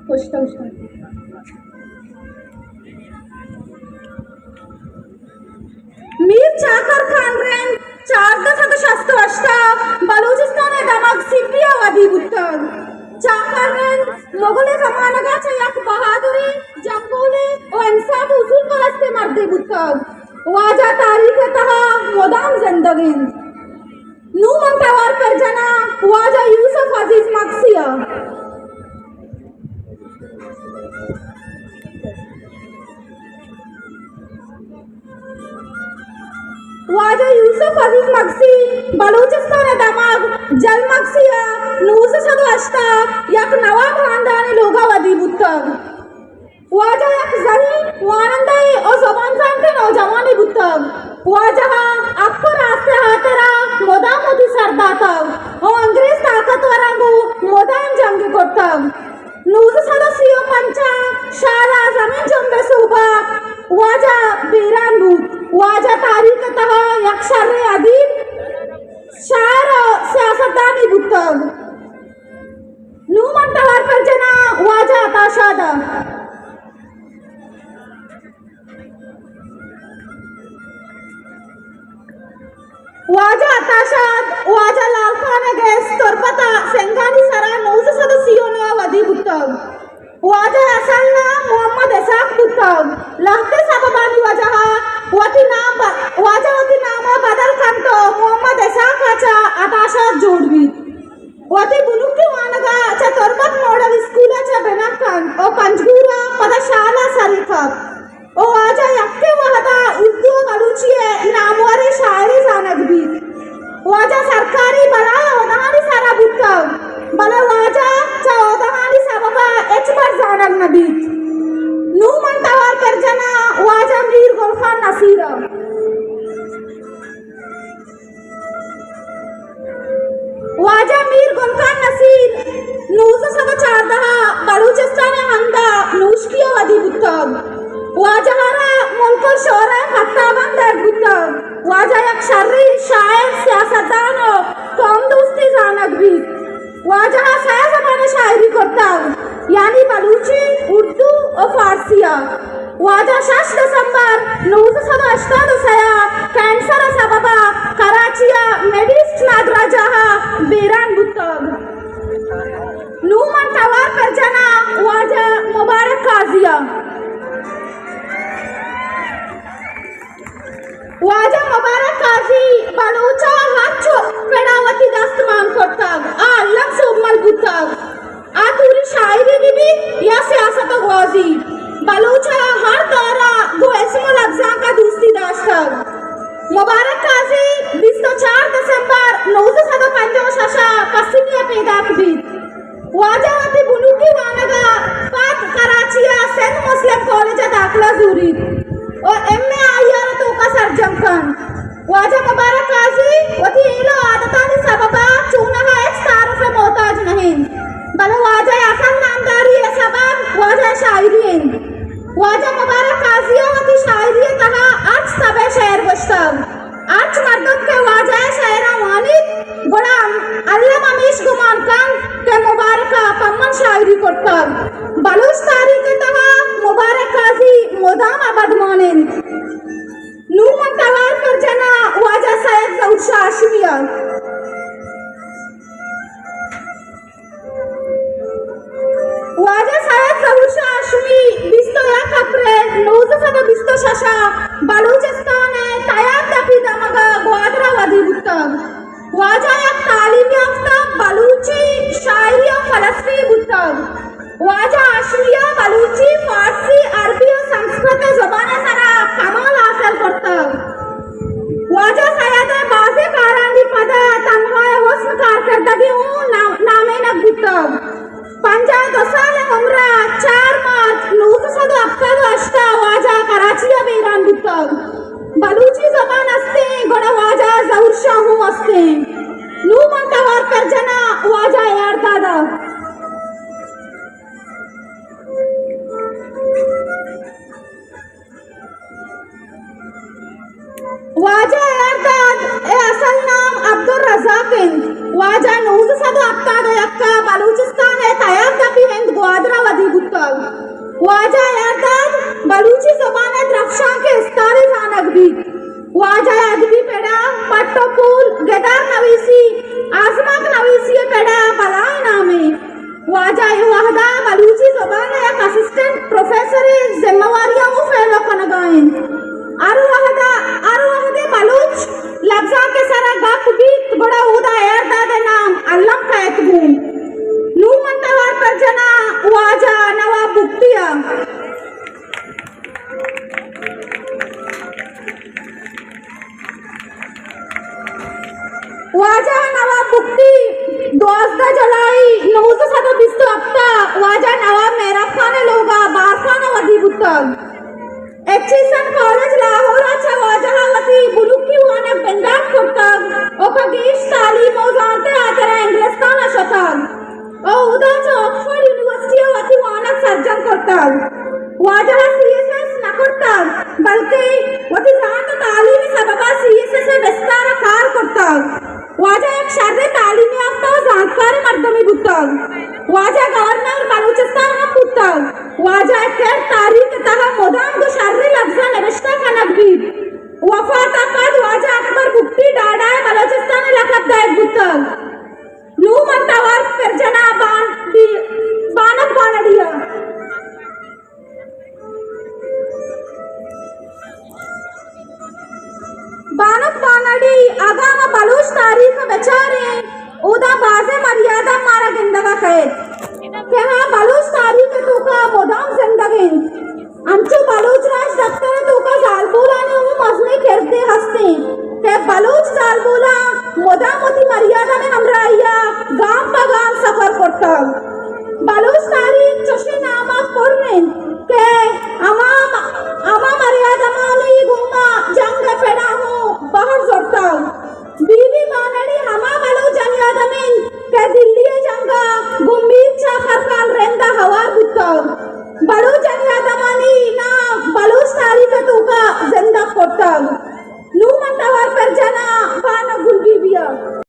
کشتہ، کشتہ۔ میر چاکر خان رند چاردہ سد و شست و ہشت ءَ بلوچستان ءِ دمگ سپی ءَ ودی بوتگ۔ چاکر رند مغل ءِ زمانگ ءَ چہ یک بہادریں جنگولے و انصاف و اصول پرستیں مردے بوتگ۔ واجہ تاریخ ءِ تہا مدام زندگ انت۔ نوں من توار پر جناں واجہ یوسف عزیز مگسی ءَ۔ واجہ یوسف عزیز مگسی بلوچستان ءِ دمگ جل مگسی ءَ نوزدہ سد و ہشت ءَ یک نواب ہاندانی لوگ ءَ ودی بوتگ۔ واجہ یک زہیں وانندہ ءُ زبان زانتیں نوجوانے بوتگ۔ واجہ ءَ حق ءُ راست ءِ ہاترا مدام وتی سر داتگ ءُ انگریز طاقتوراں گوں مدام جنگ کرتگ۔ نوزدہ سد و سی و پنچ ءَ شال ءِ زمین جنب ءِ سوب ءَ واجہ بیران بوت۔ واجہ تاریخ ءِ تہا یک شریں ادیب، شاعر ءُ سیاستدانے بوتگ۔ نوں من توار پر جناں واجہ عطا شاد ءَ۔ واجہ عطا شاد، واجہ لال خان ءِ گس تربت ءَ سنگانی سرا نوزدہ سد و سی و نو ءَ ودی بوتگ۔ واجہ ءِ اصل نام محمد اسحاق بوتگ۔ لہتے سببانی وجہ ءَ وتی نام ب-، واجہ وتی نام ءَ بدل کنت ءُ محمد اسحاق ءَ چہ عطا شاد جوڑ بیت۔ وتی بنکی وانگ ءَ چہ تربت ماڈل اسکول ءَ چہ بنا کنت ءُ پنجگور ءَ پدا شال ءَ سر کپت ءُ واجہ یکیں وہد ءَ اردو ءُ بلوچی ءِ ناموریں شاعرے زانگ بیت۔ واجہ سرکاری بلاہیں عہدہانی سرا بوتگ، بلے واجہ چہ عہدہانی سبب ءَ ہچبر زانگ نہ بیت۔ نوں من توار پر جناں واجہ میر گل خان نصیر ءَ۔ واجہ میر گل خان نصیر نوزدہ سد و چاردہ ءَ بلوچستان ءِ ہند ءَ نوشکی ءَ ودی بوتگ۔ واجہ ءَ را ملک الشعراء ءِ خطابہ ہم دئیگ بوتگ۔ واجہ یک شریں شاعر، سیاستدان ءُ قوم دوستے زانگ بیت۔ واجہ ءَ سئے زبان ءَ شاعری کرتگ، یعنی بلوچی، اردو ءُ فارسی ءَ۔ واجہ شش دسمبر نوزدہ سد و ہشتاد و سئے ءَ کینسر ءِ سبب ءَ کراچی ءِ میڈ ایسٹ نادراہ جاہ ءَ بیران بوتگ۔ نوں من توار پر جناں واجہ مبارک قاضی ءَ۔ واجہ مبارک قاضی بلوچ ءَ ہرچ پڑ ءَ وتی دست مان کرتگ، آ الم سوبمند بوتگ۔ آ توری شاعری بہ بیت یا سیاست ءِ گوازی، بلوچ ءَ ہر دور ءَ گوں اسم ءُ لبزانک ءَ دوستی داشتگ۔ مبارک قاضی بیست و چار دسمبر نوزدہ سد و پنجاہ و شش ءَ پسنی ءَ پیداک بیت۔ واجہ وتی بنکی وانگ ءَ پد کراچی ءِ سندھ مسلم کالج ءَ داخلہ زوریت ءُ ایم اے آئی آر ءِ توک ءَ سرجم کنت۔ واجہ مبارک قاضی وتی ہیل ءُ عادتانی سبب ءَ چوناہا ہچ تعارف ءِ محتاج نہ انت، بلے واجہ ءِ اصل نامداری ءِ سبب واجہ ءِ شاعری انت۔ واجہ مبارک قاضی ءَ وتی شاعری ءِ تہا ہرچ تب ءِ شعر گوشتگ۔ ہرچ مردم کہ واجہ ءِ شعراں وانیت، گڑا الم ہمیش گمان کنت کہ مبارک ءَ پہ من شاعری کرتگ۔ بلوچ تاریخ ءِ تہا مبارک قاضی مدام ابدمان انت۔ نوں من توار پر جناں واجہ سید ظہور شاہ ہاشمی ءَ۔ واجہ سید ظہور شاہ ہاشمی بیست و یک اپریل نوزدہ سد و بیست و شش ءَ بلوچستان ءِ تیاب دپی دمگ ءَ گوادر ءَ ودی بوتگ۔ واجہ یک تعلیم یافتہ بلوچی شاعری ءُ فلسفی بوتگ۔ واجہ ہاشمی ءَ بلوچی، فارسی، عربی ءُ سنسکرت ءِ زبان ءِ سرا کمال حاصل کرتگ۔ واجہ سید ءِ بازیں کارانی پد ءَ تمغہ ءِ حسن کارکردگی اوں نام-، نامینگ بوتگ۔ پنجاہ ءُ دو سال ءِ عمر ءَ چار مارچ نوزدہ سد ءُ ہپتاد ءُ ہشت ءَ واجہ کراچی ءَ بیران بوتگ۔ بلوچی زبان استیں، گڑا واجہ ظہور شاہ ہوں استیں۔ نوں من توار پر جناں واجہ اے آر داد ءَ۔ واجہ اے آر داد ءِ اصل نام عبدالرزاق انت۔ واجہ نوزدہ سد ءُ ہپتاد ءُ یک ءَ بلوچستان ءِ تیار دپی ہند گوادر ءَ ودی بوتگ۔ واجہ ءِ ہیالداد بلوچی زبان ءِ درپشانک ءِ استارے زانگ بیت۔ واجہ ءِ ادبی پڑ ءَ پٹ ءُ پول، گدار نویسی، آزمانک نویسی ءِ پڑ ءَ بلاہیں نامے۔ واجہ اے وہد ءَ بلوچی زبان ءِ یک اسسٹنٹ پروفیسر ءِ ذمہ واری ءَ ہوں پیلو کنگ ءَ انت۔ ہر وہد ءَ، ہر وہد ءَ بلوچ لبزانک ءِ سر ءَ گپ بیت، گڑا اودا ہیالداد ءِ نام الم کئیت گوں۔ نوں من توار پر جناں واجہ نواب بگٹی ءَ۔ واجہ نواب بگٹی دوازدہ جولائی نوزدہ سد ءُ بیست ءُ ہپت ءَ واجہ نواب مہراب خان ءِ لوگ ءَ بارکھان ءَ ودی بوتگ۔ ایچ ای سن کالج لاہور ءَ چہ واجہ ءَ وتی بنکی وانگ بندات کرتگ ءُ پہ گیش تعلیم ءُ زانت ءِ ہاترا انگلستان ءَ شتگ ءُ اودا چہ آکسفورڈ یونیورسٹی ءَ وتی وانگ سرجم کرتگ۔ واجہ ءَ سی ایس ایس نہ کرتگ، بلکیں وتی زانت ءُ تعلیم ءِ سبب ءَ سی ایس ایس ءِ بستار ءَ کار کرتگ۔ واجہ یک شریں تعلیم یافتہ ءُ زانتکاریں مردمے بوتگ۔ واجہ گورنر بلوچستان ہم بوتگ۔ واجہ ءِ کرد تاریخ ءِ تہا مدام گوں شریں لبزاں نبشتہ کنگ بیت۔ وفات ءَ پد واجہ اکبر بگٹی ڈاڈا ءِ بلوچستان ءِ لقب دئیگ بوتگ۔ نوں من توار پر جناں بان-، بی-، بانک بانڑی ءَ۔ بانک بانڑی، اگاں ما بلوچ تاریخ ءَ بچاریں، اودا بازیں مریاداں مارا گندگ ءَ کئیت کہ ہاں، بلوچ تاریخ ءِ توکا مدام زندگ انت۔ انچو بلوچ راج دپتر ءِ توکا زالبولانی ہوں مزنیں کردے ہست انت کہ بلوچ زالبولاں مدام وتی مریادانی ہمراہی ءَ گام پہ گام سفر کرتگ۔ بلوچ تاریخ چشیں ناماں پر انت کہ ہما، ہما مریادمانی گوما جنگ ءِ پڑاں ہوں بہر زرتگ۔ بی بی بانڑی ہما بلوچ جنی آدم انت کہ دلی ءِ جنگ ءَ گوں میر چاکر خان رند ءَ ہوار بوتگ۔ بلوچ جنی آدمانی نام بلوچ تاریخ ءِ توکا زندگ کرتگ۔ نوں من توار پر جناں بانک گل بی بی ءَ۔